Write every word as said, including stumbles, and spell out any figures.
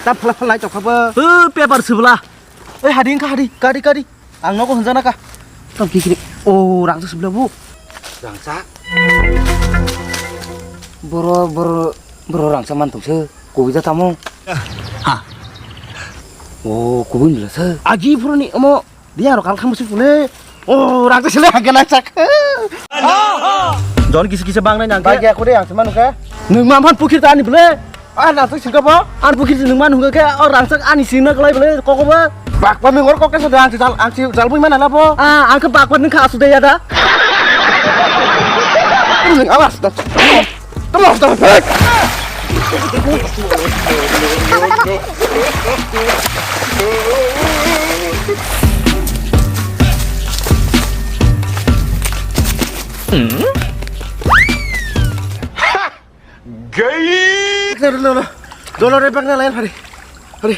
Ta phala phala nai tokha bo. Paper sibla. Oi hadi wngkha hadi, kadi kadi. Ang nogo hwnjana ka. Tong kikri. O rangsa sibla bu. Rangsa. Boro boro boro rangsa man tongse. Kubui da tamo. Ha. O kubui nila se. Agi phuruni omo. Dia ro kal khamu sipule. O rangsa sile hangke na chak. Jon kisi kisi bang nai nang. Bai ge aku de ang seman ke. Nung mamhan pukhir ta ani bule. Ah, na tu singka bo? An pukhir nung man hungke, o rangsak ani singna kalai bole, koko bo. Bakwa ming or kok kesa da, ang si jal, ang si jal bui mana labo. Ah, ang ke bakwa nung kha asu de ya da. Awas da. Tolong, tolong, bek. Gay. Dolo, dolo, dolo, re bak na lain hari. Hari.